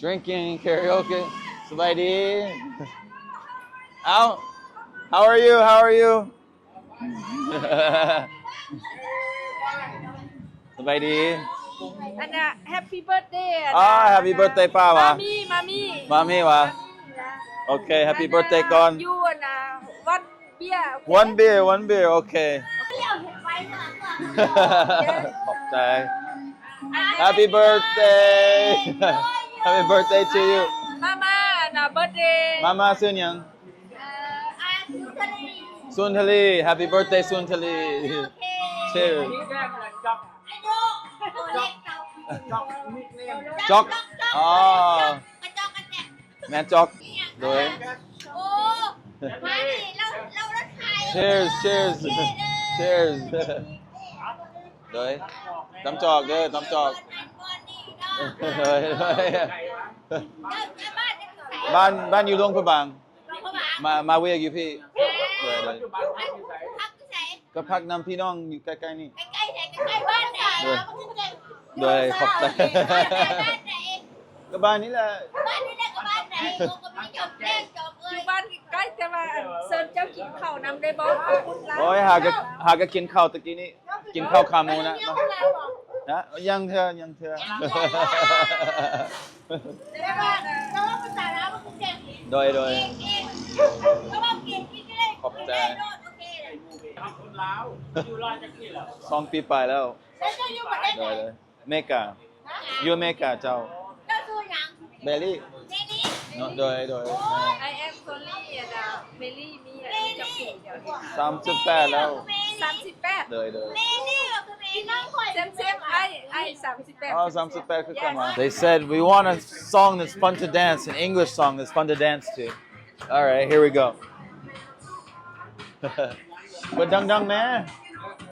Drinking karaoke. ສະບາຍດີ. ເອົ້າ How are you? How are you? ສະບາຍດີ. ອັນນ່າ Happy Birthday ອັນນ່າ ອ່າ Happy Birthday ປ້າຫວາ? ມາມີ ມາມີ ມາມີຫວາ? ໂອເຄ Happy Birthday ກ່ອນ. ຢູ່ອັນນ່າ One beer. One beer, one beer. ໂອເຄ ຂອບໃຈ. Happy birthday. Happy birthday to you. ມາ ມາ ອັນນ່າ Birthday. ມາ ມາ ຊື່ຫຍັງ? ສຸນທະລີ. Happy birthday ສຸນທະລີ. Cheers. ຈອກ ອໍ ແມ່ນຈອກ. ໂດຍ Cheers, cheers, cheers. ໂດຍ ຕຳຈອກເດີ ຕຳຈອກ. ໂດຍ ໂດຍ ບ້ານ ບ້ານຢູ່ຫຼວງພະບາງ. ມາ ມາວຽກຢູ່ພີ້. ໂດຍ ໂດຍ ກໍພັກນຳພີ່ນ້ອງຢູ່ໃກ້ໆນີ້. ໂດຍ ໂດຍ ຂອບໃຈ. ກໍບ້ານນີ້ແຫຼະ. ຢູ່ບ້ານໃກ້ ແຕ່ວ່າເຊີນເຈົ້າກິນເຂົ້ານຳໄດ້ບໍ່? ໂອ້ຍ ຫາກໍ ຫາກໍກິນເຂົ້າຕະກີ້ນີ້. ກິນເຂົ້າຂາໝູນະ. ນະ ຍັງເທື່ອ ຍັງເທື່ອ. ໂດຍ ໂດຍ ຂອບໃຈ. ສອງປີປາຍແລ້ວ. ໂດຍ ໂດຍ ເມກາ. ຢູ່ເມກາເຈົ້າ. ເບລລີ. ເນາະ ໂດຍ ໂດຍ. I am sorry ອັນນ່າ ເບລລີ ມີອາຍຸຈັກປີດຽວນີ້? ສາມສິບແປດແລ້ວ. ສາມສິບແປດ. ໂດຍ ໂດຍ. ເຊມໆ ອ້າຍ ອ້າຍສາມສິບແປດ. ອໍ ສາມສິບແປດຄືກັນຫວາ? They said, "We want a song that's fun to dance, an English song that's fun to dance to." All right, here we go. ເປີດດັງໆແດ່.